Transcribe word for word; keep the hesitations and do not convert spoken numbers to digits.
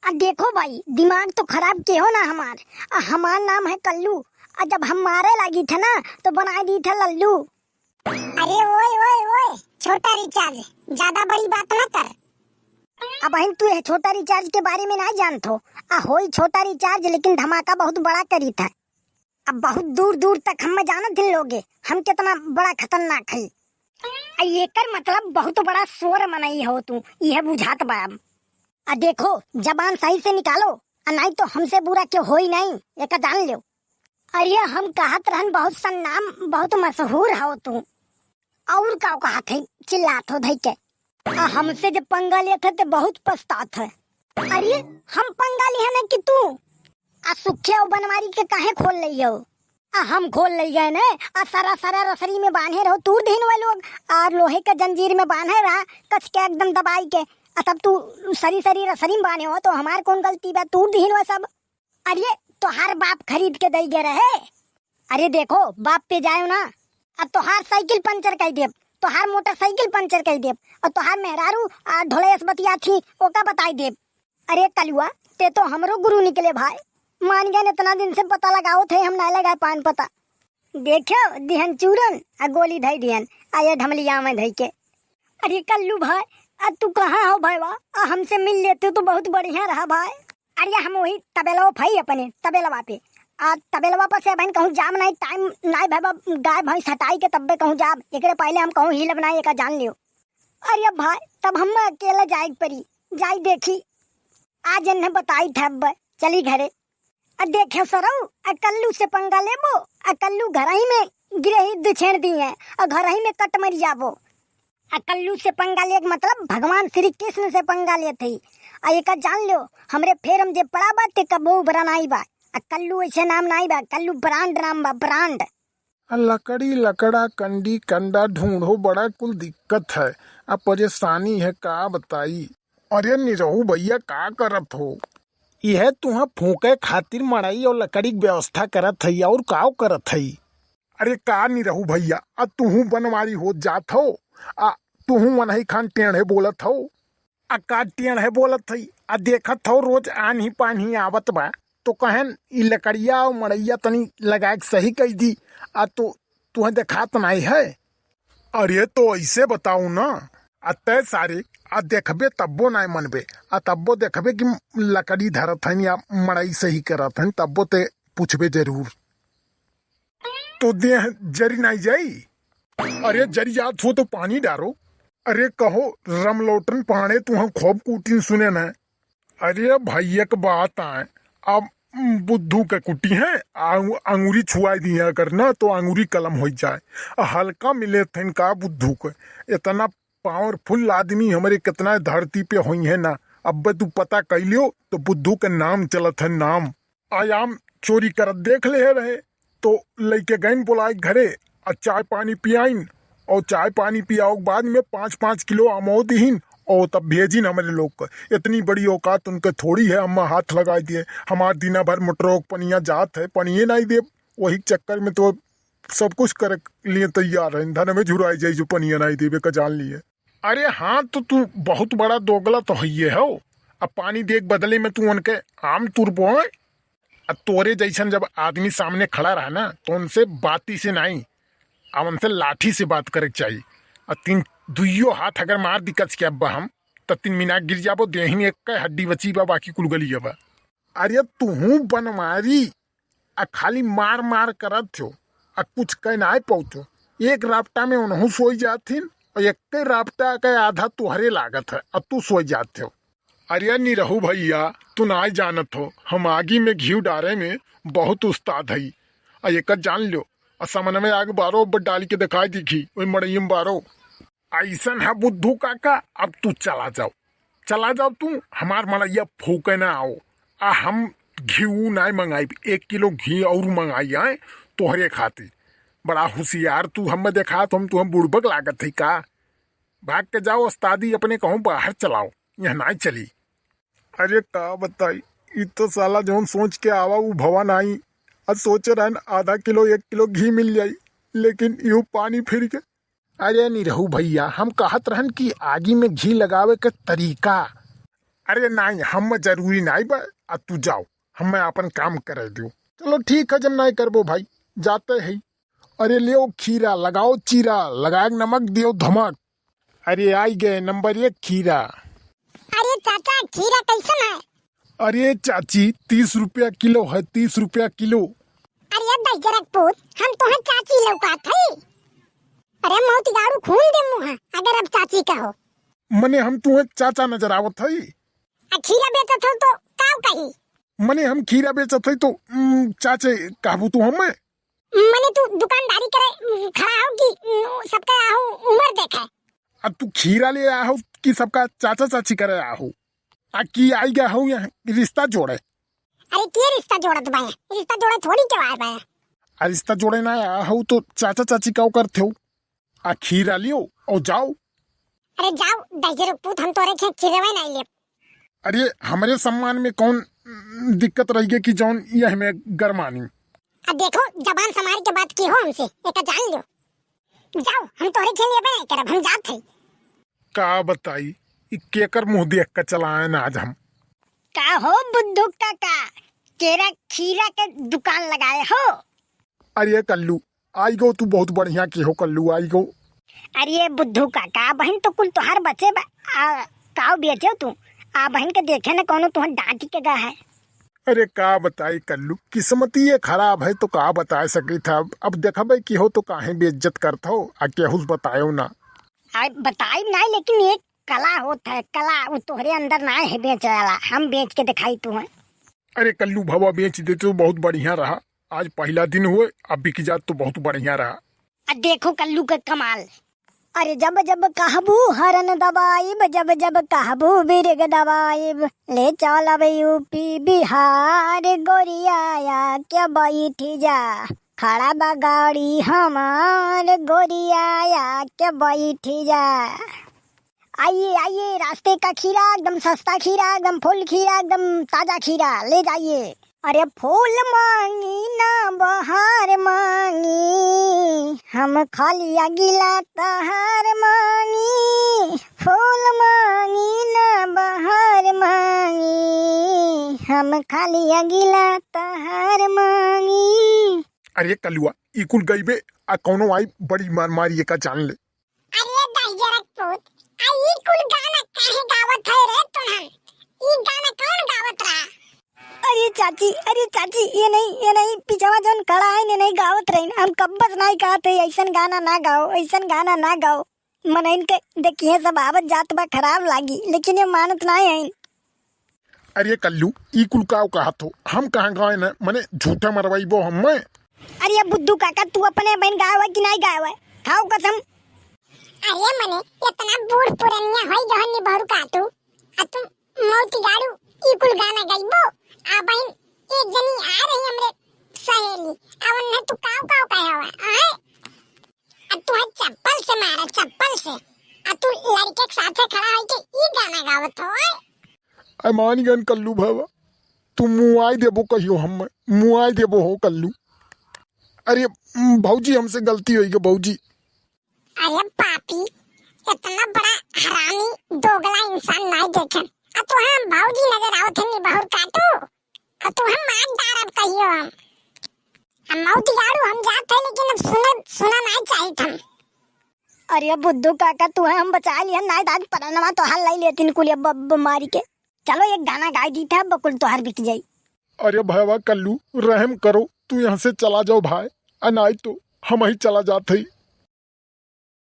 आ देखो भाई, दिमाग तो खराब केहो ना हमार। आ हमार नाम है कल्लू। आ जब हम मारे लागी थे ना, तो बनाए दी थे लल्लू। अरे ओए, ओए, ओए, छोटा रिचार्ज, ज्यादा बड़ी बात ना कर। अब बहिन, तू यह छोटा रिचार्ज के बारे में ना जानत हो। आ होई छोटा रिचार्ज, लेकिन धमाका बहुत बड़ा करी था। अब बहुत दूर दूर तक हम जानत हिन लोगे, हम कितना बड़ा खतरनाक है। आ एकर मतलब बहुत बड़ा शोर मनई हो तू, यह बुझात बा अब। आ देखो, जबान सही से निकालो, आ नहीं तो हमसे बुरा क्यों होई नहीं, एका जान लो। अरे हम कहत रहन बहुत सन्नाम, बहुत मशहूर हो तू। और का कहत है, चिल्लात हो धई के। आ हमसे जब पंगा लेत है तो बहुत पछतात है। अरे हम पंगा लिहन कि तू? आ सुखे और बनवारी के काहे खोल लई हो? आ हम खोल लई गए ने, आ सारा सारा रसरी में बांधे रहो, तूर दीन वे लोग, आ लोहे के जंजीर में बांधे रहा, कस के एकदम दबाई के। आ तब तू सरी सरी रसरी में बांधे हो, तो हमार कौन गलती बा? तूर दीन वे सब। अरे तोहार बाप खरीद के दई गए रहे। अरे देखो, बाप पे जायो ना, अब तोहार साइकिल पंचर कर देब, तोहार मोटरसाइकिल पंचर कर देब, और तोहार मेहरारू आ ढोलैस बतिया थी, ओका बताई देब। अरे कलुआ, ते तो हमरो गुरु निकले भाई। मान गए, इतना दिन से पता लगाओ थे, हम ना लगाए पान पता। देखो, दिहन चूरन, आ गोली धई दिहन, आ ये ढमलिया में धई के। अरे कल्लू भाई, आ तू कहाँ हो भाई? वाह, आ हमसे मिल लेते तो बहुत बढ़िया रहा भाई। अरे हम वही तबेलवा भाई अपने, तबेलवा पे। आ तबेलवा पर से बहन कहूँ जाम नहीं, टाइम नहीं भाई, गाय भैंस हटाई के तब्बे कहूँ जाब, एकरे पहले हम कहूँ हिलब नहीं, एका जान लियो। अरे भाई, तब हम अकेला जाए के परी, जाई देखी। आज इन्हें बताई था, अब चली घरे। आ देखे सरऊ, आ कल्लू से पंगा लेबो, आ कल्लू घर ही में गृह युद्ध छेड़ दी है, आ घर ही में कट मर जाबो। आ कल्लू से पंगा लेक मतलब भगवान श्री कृष्ण से पंगा लेत ही। आ एका जान लो, हमरे फेर में जे पड़ा बा, ते कबो उबरा नाई बा। आ कल्लू ऐसे नाम नाई बा, कल्लू ब्रांड नाम बा, ब्रांड। आ लकड़ी, लकड़ा, कंडी, कंडा ढूंढो, बड़ा कुल दिक्कत है, आ परेशानी है, का बताई। अरे निरहू भैया, का करत हो? यह तुहा फूंके खातिर मड़ई और लकड़ी के व्यवस्था करत हई, और काव करत हई? अरे का निरहू भैया, आ तुहू बनवारी होत जात हो, आ तुहू मनही खान टेढ़े बोलत हो। आ का टेढ़े बोलत हई? आ देखत हो रोज आन्ही पान्ही आवत बा, तो कहेन ई लकड़िया और मड़ैया तनी लगाए के सही कई दी, आ तो तुहे देखात नाई है। अरे तो ऐसे बताऊ ना, आ तय सारे, आ देखबे तब्बो नाई मनबे, आ तब्बो देखबे कि लकड़ी धरत हन या मड़ई सही करत हन, तब्बो ते पूछबे जरूर। तो देह जरी नाई जाई। अरे जरी जात हो तो पानी डारो। अरे कहो रमलोटन पांड़े, तुहा खूब कूटिन सुने न। अरे भाई एक बात आए, अब बुद्धू के कुटी है, आ-, अंगुरी छुआई दिया कर ना तो अंगुरी कलम हो जाए। हल्का मिले थे का बुद्धू के, इतना पावरफुल आदमी हमरे कितना धरती पे होई है ना। अब तू पता कैलियो तो बुद्धू के नाम चलत है, नाम। आयाम चोरी करत देख ले रहे, तो लइके गइन बोलाए घरे, आ चाय पानी पियाइन, और चाय पानी पियाओ के बाद में पाँच पाँच किलो अमो दिहिन, और तब भेजिन हमरे लोग के। इतनी बड़ी औकात उनके थोड़ी है, अम्मा हाथ लगाई दिए। हमार दिना भर मोटरों के पनिया जात है, पनिये नहीं देब, वही चक्कर में तो सब कुछ करे लिए तैयार है, धन में झुराई जाई जो पनिया नहीं देबे का जान लिए। अरे हाँ, तो तू बहुत बड़ा दोगला तो हइये हो। अब पानी दे के बदले में तू उनके आम तुरबो है। अब तोरे जैसन जब आदमी सामने खड़ा रहा ना, तो उनसे बाती से नहीं, अब उनसे लाठी से बात करे के चाहिए। अब तीन दुइयो हाथ अगर मार दी कच के अब्बा हम, तो तीन मिनट गिर जाबो, देही में एक हड्डी बची बा, बाकी कुल गली बा। अरे तुहू बनवारी, आ खाली मार मार करत हो, आ कुछ कह नाय पाउत हो। एक रापटा में उनहू सोई जात हिन, और एक रापटा के आधा तुहरे लागत है, आ तू सोई जात हो। अरे निरहू भैया, तू नाय जानत हो, हम आगी में घीव डारे में बहुत उस्ताद हई। आ एक जान लो, आ समन में आग बारो, अब डाल के दिखाई दी घी, ओई मड़ई में बारो। ऐसन है बुद्धू काका, अब तू चला जाओ, चला जाओ तू, हमार मड़ैया फूके ना आओ। आ हम घीऊ नाय मंगाई, एक किलो घी और मंगाई आए तोहरे खातिर। बड़ा होशियार तू हमें देखा, तो हम तुहम बुड़बक लागत है का? भाग के जाओ उस्तादी, अपने कहूँ बाहर चलाओ, यह नाय चली। अरे का बताई, ई तो साला जौन सोच के आवा उ भवा नाई। आ सोचे रहन आधा किलो एक किलो घी मिल जाई, लेकिन यू पानी फिर के। अरे निरहू भैया, हम कहत रहन कि आगी में घी लगावे के तरीका। अरे नाहीं, हम जरूरी नाहीं बा, आ तू जाओ, हमें आपन काम करे दियो। चलो ठीक है, जब नाहीं करबो भाई, जाते ही। अरे लियो खीरा, लगाओ चीरा, लगाए नमक दियो धमक। अरे आई गए नंबर एक खीरा। अरे चाचा, खीरा कैसन है? अरे चाची, तीस रुपया किलो है, तीस रुपया किलो। अरे दहिजरक पूत, हम तोहे चाची लौकात हई? अरे मौत गाड़ू खून दे मुँह, अगर अब चाची कहो। मने हम तुहे चाचा नजर आवत हई? आ खीरा बेचत हो तो काव कही? मने हम खीरा बेचत हई तो, उम, चाचे कहबू तू हमें? मने तू दुकानदारी करे, उम, खड़ा हो कि, उम, सबका आहू उम्र देखे? आ तू खीरा ले आहो कि सबका चाचा चाची करे आहो? आ की आई गया हो यहाँ रिश्ता जोड़े? अरे के रिश्ता जोड़त बा? रिश्ता जोड़े थोड़ी के आए बा। आ रिश्ता जोड़े ना आहो तो चाचा चाची का करते हो? आ खीरा लियो और जाओ। अरे जाओ दहिजरक पूत, हम तोरे खेत खीरवे नहीं लेब। अरे हमरे सम्मान में कौन, उम, दिक्कत रही गई कि जौन यह में गरमानी? अब देखो, जबान संभाल के बात की हो हमसे, एका जान लो। जाओ, हम तोरे खेल लेबे नहीं करब, हम जात हई। का बताई, ई केकर मुँह देख के चलाए ना आज हम। का हो बुद्धू काका, केरा खीरा के दुकान लगाए हो? अरे कल्लू, आई गो तू, बहुत बढ़िया की हो कल्लू, आई गो। अरे बुद्धू काका, बहिन तो कुल तोहार बचे बा, आ, काव बेचो तू? आ बहिन के देखे न कौनो तुहर डांट के गा है। अरे का बताई कल्लू, किस्मतिये खराब है तो का बताए सकी था। अब, अब देखबे की हो तो काहे बेइज्जत करत हो, आ केहू से बतायो ना। आ बताई नहीं, लेकिन एक कला होत है, कला, वो तोहरे अंदर ना है बेचे वाला, हम बेच के दिखाई तू है। अरे कल्लू भवा बेच दे तो बहुत बढ़िया रहा, आज पहला दिन हुए, अब बिक जात तो बहुत बढ़िया रहा। आ देखो कल्लू का कमाल। अरे जब जब कहबू हरन दबाइब, जब जब कहबू बिरग दबाइब, ले चलब यूपी बिहार, गोरिया आके बैठ जा, खड़ा बा गाड़ी हमार, गोरिया आके बैठ जा। आइए, आइए, रास्ते का खीरा, एकदम सस्ता खीरा, एकदम फुल खीरा, एकदम ताजा खीरा, ले जाइए। अरे फूल मांगी ना बहार मांगी, हम खाली अगिला तहार मांगी। फूल मांगी ना बहार मांगी, हम खाली अगिला तहार मांगी। अरे कलुआ, ई कुल गइबे, आ कौनो आई बड़ी मार मारी एका जान ले। अरे दहिजरक पूत, आ ई कुल गाना काहे गावत है रे तुहन? ई गाना कौन गावत रहा? अरे चाची, अरे चाची, ये नहीं, ये नहीं, पिछवा जौन खड़ा है, ये नहीं गावत रही। हम कब्बस नहीं कहते, ऐसन गाना ना गाओ, ऐसन गाना ना गाओ। मनइन के देखिए सब आवत जात बा, खराब लागी, लेकिन ये मानत नहीं है। अरे कल्लू, ई कुल काव कहत हो? हम कहाँ गाए न, मने झूठा मरवाइबो हम्मे। अरे बुद्धू काका, तू अपने बहन गाए हुआ कि नहीं गाए हुआ? खाओ कसम। अरे मने, इतना बूढ़ पुरनिया होई गहन निबहर का तू, आ तू मौत गाड़ू ई कुल गाना गाइबो? आ बहन, एक जनी आ रही हमरे सहेली, आ उन्हें तू काव काव कहे हुआ, आए? आ तू है चप्पल से मारा, चप्पल से। आ तू लड़के के साथे खड़ा होई के ई गाना गावत हो, आए? अरे मान गन कल्लू भवा, तू मुआई देबो कहियो हम्मे, मुआई देबो हो कल्लू। अरे, उम, भौजी, हमसे गलती होई गई भौजी। अरे पापी, इतना बड़ा हरामी दोगला इंसान नहीं देखे। आ तू हम भौजी नजर आवत है निबहर काटू। आ तू हम मार डारब कहियो हम। हम मौत गाड़ू हम जात है, लेकिन अब सुने, सुना नहीं चाहित हम। अरे बुद्धू काका, तू हम बचा लिया, नहीं दाद परनवा तो हल लाई लेतिन कुलिया ब-, ब-, मारी के। चलो एक गाना गाई दी था, बकुल तोहार बिक जाई। अरे भैवा कल्लू, रहम करो, तू यहाँ से चला जाओ भाई, आ नाई तो हम ही चला जात हई।